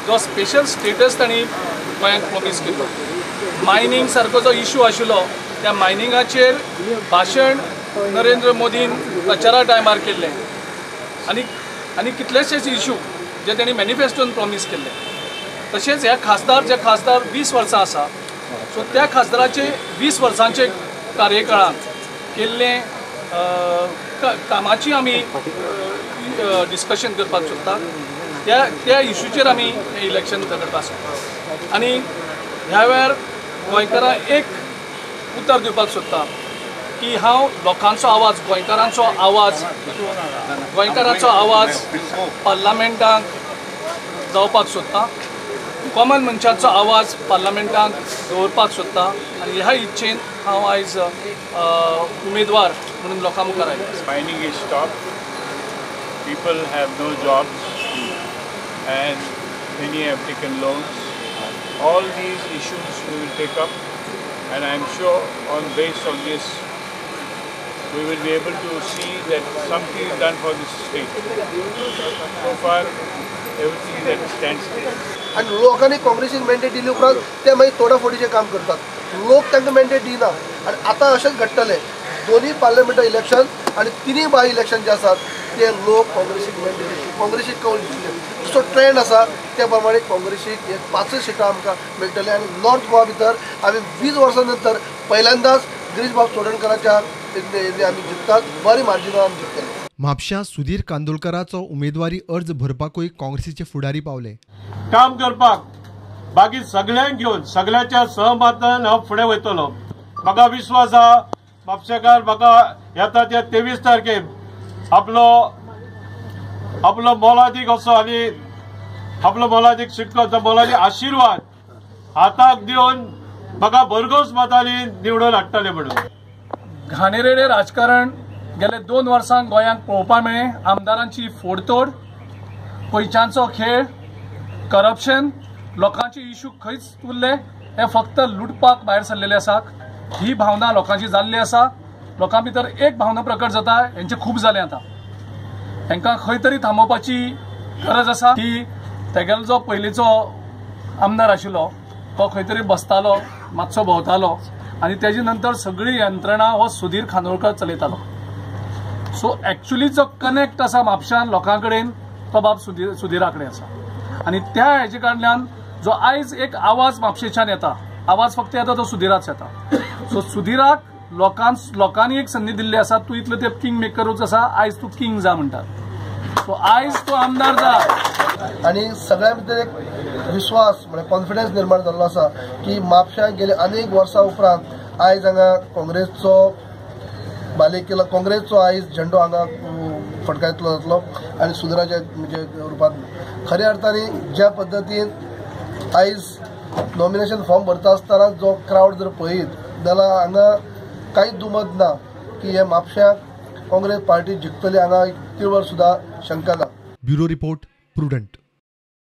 जो special status तांणी गोंयांक प्रॉमीस केल्लो, मायनींग सारको जो इशू आशिल्लो त्या मायनिंगाचेर भाशण नरेंद्र मोदीन प्रचारा टायमार केल्लें आनी आनी कितलेशेच इशू जे तांणी मॅनिफेस्टोन प्रॉमीस केल्ले. तशेंच ह्या खासदार जे खासदार 20 वर्सां आसा सो त्या खासदाराचे 20 वर्सांचे कार्यकाळांत केल्लें कामाची आमी डिस्कशन करपाक सोदता. त्या त्या इशूचेर आमी हें इलेक्शन झगडपाक सोदता आनी ह्या वेळार गोंयकारां एक उतर दिवपाक सोदता की हांव लोकांचो आवाज, गोंयकारांचो आवाज, गोंयकारांचो आवाज पार्लमेंटाक जावपाक सोदता, कॉमन मनशाचो आवाज पार्लमेंटाक दवरपाक सोदता आनी ह्या इच्छेन हांव आयज उमेदवार म्हणून लोकां मुखार आयलो. Mining is stopped, people have no jobs and many have taken loans. All these issues we will take up and I am sure on based on this we will be able to see that something is done for this state. So far everything is at a standstill. आनी लोकांनी काँग्रेसीन mandate दिली उपरांत ते मागीर तोडाफोडीचें काम करतात, लोक तांकां मॅन्डेट दिना आनी आतां अशेंच घडटलें. दोनूय पार्लमेंटरी इलेक्शन आनी तिनूय बाय इलेक्शन जे आसात ते लोक काँग्रेसीक मॅन्डेट दितले, काँग्रेसीक कौल दितले. जसो ट्रेंड आसा त्या प्रमाणे काँग्रेसीक एक 5 सिटां आमकां मेळटले आनी नॉर्थ गोवा भितर आमी 20 वर्सां नंतर पहिल्यांदाच गिरीशबाब चोडणकराच्या आमी जिखतात, बरी मार्जिनान आमी जिखतले. म्हापश्यां सुधीर कांदोळकराचो उमेदवारी अर्ज भरपाकूय काँग्रेसीचे फुडारी पावले. काम करपाक बाकी सगळ्यांक घेवन सगळ्यांच्या सहमतान हांव फुडें वयतलो. म्हाका विश्वास आहा म्हापशेकार म्हाका येता त्या 23 तारखेक आपलो आपलो मोलादीक असो आनी आपलो मोलादीक शिक्को, मोलादीक आशिर्वाद हाताक दिवन म्हाका भरघोस मतांनी निवडून हाडटले म्हणून. घाणेरडे राजकारण गेले 2 वर्सांक गोंयांक पळोवपाक मेळ्ळें. आमदारांची फोडतोड, पयशांचो खेळ, करप्शन, लोकांचे इशू खंयच उरले, हे फक्त लुटपाक भायर सरलेले आसात. ही भावना लोकांची जाल्ली आसा. लोकां भितर एक भावना प्रकट जाता, हेंचे खूब जालें आतां, हेंकां खंय तरी थांबोवपाची गरज आसा. की तेगेलो जो पयलींचो आमदार आशिल्लो तो खंय तरी बसतालो, मातसो भोंवतालो आनी तेजे नंतर सगळी यंत्रणा हो सुधीर खांडोळकर चलयतालो. सो एक्चुली जो कनेक्ट आसा म्हापश्यान लोकां कडेन तो बाब सुधीरा कडेन आसा आनी त्या हेजे कडल्यान जो आयज एक आवाज म्हापशेच्यान येता, आवाज फक्त येता तो सुधीराच येता. सो सुधीराक लोकांनी एक संदी दिल्ली आसा, तूं इतलो ते किंग मेकरूच आसा, आयज तूं किंग जा म्हणटात. सो आयज तूं आमदार जा. आनी सगळ्यां भितर एक विश्वास म्हळ्यार कॉन्फिडन्स निर्माण जाल्लो आसा की म्हापश्यां गेले अनेक वर्सां उपरांत आयज हांगा काँग्रेसचो बालेकिल्लो, काँग्रेसचो आयज झेंडो हांगा फटकायतलो जातलो आनी सुधीराच्या म्हणजे रुपान. खऱ्या अर्थाने ज्या पद्दतीन आयज नॉमिनेशन फॉर्म भरता आसतना जो क्रावड जर पळयत जाल्यार हांगा कांयच दुमत ना की हे म्हापश्यां काँग्रेस पार्टी जिखतली, हांगा तिळवर सुद्दां शंका ना. Bureau report, Prudent.